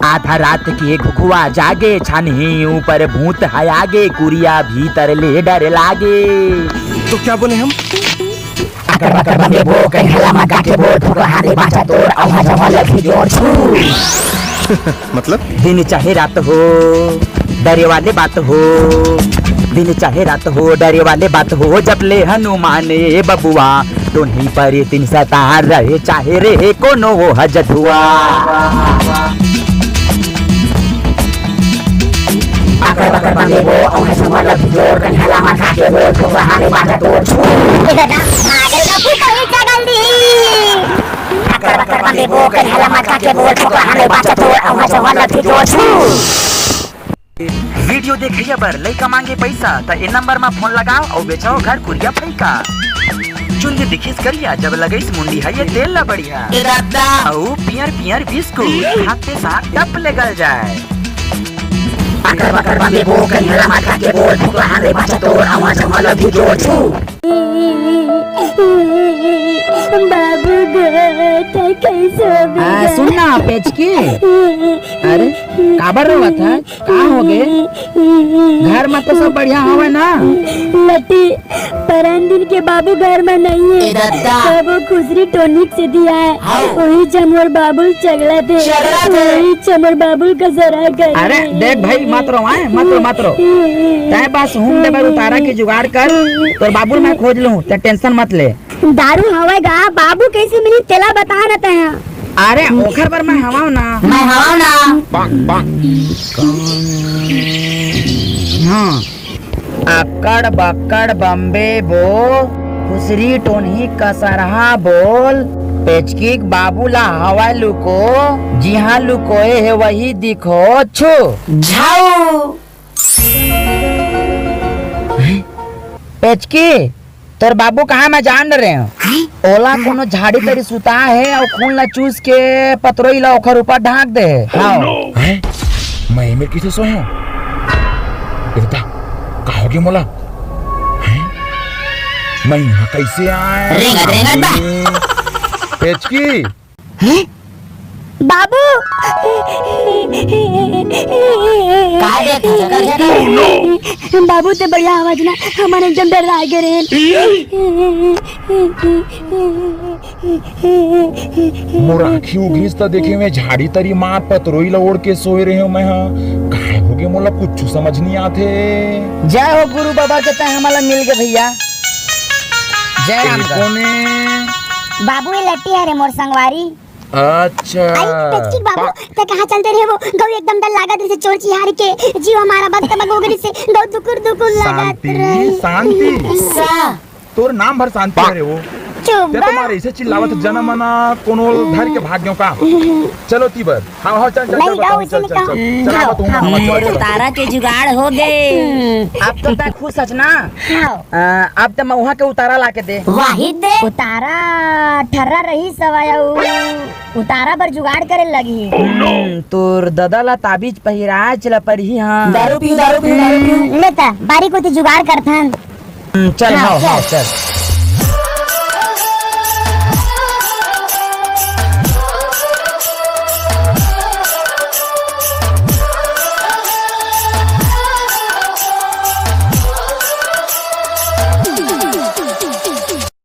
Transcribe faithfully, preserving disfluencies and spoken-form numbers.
आधा रात के घुघुआ जागे, छानही ऊपर भूत है आगे, कुरिया भीतर ले डर लागे। तो क्या बोले हम? अकर बकर बम्बे बो, कहीं हला मा काके बो, ठोका हारे बाजा तोर, आवाज वाला भी जोर छू। मतलब? दिन चाहे रात हो, डरे वाले बात हो। दिन चाहे रात हो, डरे वाले बात हो, जब ले हनुमान ए बबुआ, टोनी पर तीन सतार रहे, चाहे रे कोनो वो हजदुआ। अकर बकर बम्बे बो, आवाज वाला भी जोर, कहीं हला मा काके बो, ठोका हारे बाजा तोर छू। ए दादा, भागल का तू कहीं जगल दी। अकर बकर बम्बे बो, कहीं हला मा काके बो, ठोका हारे बाजा तोर, आवाज वाला भी जोर छू। वीडियो देखइया बर लइका मांगे पैसा, त ए नंबर म फोन लगाओ अउ बेचो घर कुरिया फइका। चुंदी दिखिस करिया, जब लगइस मुंडी ह ये तेल ला बढ़िया। ए दादा। अउ पियर पियर बिस्कुट, खाते साथ टप ले गल जाए। अकर बकर बम्बे बो, कहीं हला मा काके बो, ठोका हारे बाजा तोर, आवाज वाला भी जोर छू। बाबू ग, तै कैसे आ, बिगड़- सुन ना, पेचकी। अरे, काबर रोवत है? का हो गे? घर में तो सब बढ़िया हवे ना? लटी, परन दिन के बाबू घर में नहीं है। ए दत्ता। तब वो खुसरी टोनिक से दिया है। हाँ। वही चमोर बाबू झगड़ा थे। झगड़ा थे। वही चमोर बाबू का जरा कर। अरे, देख भाई, मत रो, आए, मत रो, मत रो। तै बस हूम देबर उतारा के जुगाड़ कर, तोर बाबू मैं खोज लूँ, तै टेंशन मत ले। दारू हवय गा, बाबू कैसे मिली तेला बता न तैं। अरे ओखर बर मैं हवं ना। मैं हवं ना। हाँ। अक्कड़ बक्कड़ बम्बे बो, खुसरी टोनही कसरहा बोल, पेचकिक बाबू ला हवय लुको, जिहाँ लुकोए हे वही दिखो छु। झाऊ। पेचकी, तोर बाबू कहाँ मैं जान डरे हूँ। ओला कोनो झाड़ी तरी सुता हे अउ खून ला चूस के पतरोई ला ओखर ऊपर ढांक दे हे। हाँ। हैं? मैं एमेर किसे सोए हूँ? ए ददा, का होगे मोला? हैं? मैं यहाँ कैसे आए? रेंगत, रेंगत बा। पेचकी, हैं? बाबू! काय रे, झकर, झकर? बाबू, ते बढ़िया आवाज ना, हमन एकदम डर्रा गे रेहेन। मोर आँखी उघिस त देखे मैं झाड़ी तरी मार पतरोई ला ओढ़ के सोए रहे हूँ मैं हा। काय होगे मोला कुछ समझ नहीं आथे। जय हो गुरु बाबा के, तै हमला मिल गे भैया। जय राम का। कोने? बाबू, ये लट्टी हरे मोर संगवारी। अच्छा। आई, पेचकी बाबू, ते कहाँ चलते रहे वो? गऊ एकदम डर लागत रहिसे चोर चिहार के। जीव हमारा बक बक हो गई से, गऊ दुकुर दुकुर लागत शांति, रही। शांति। सा। तोर नाम भर शांति हरे वो। चुप ते बा। तुम्हारे इसे चिल्लावत जनम मना कोनो धर के भाग्यों का। चलो तीबर। हाँ, हाँ, चल, चल, नहीं, चल, बताओ, गाँव चल, इसे चल, निकाल। चल, चल, जाओ। बताओ, हाँ, बताओ, मोर बताओ। उतारा के जुगाड़ हो गए। अब तो तै खुश हच ना? हाँ। अ, अब त मउहा के उतारा लाके दे। वाहिद दे। उतारा ठर्रा रही सवाय अउ उतारा बर जुगाड़ करे लगही। हम्म, तोर ददा ला ताबीज पहिराए चला परही, हाँ। दारू पीऊ, दारू पीऊ, दारू पीऊ। हम्म, ले त, बारी कोती जुगाड़ करथन। हम्म, चल, हाँ, हाव, चल। हाव, चल।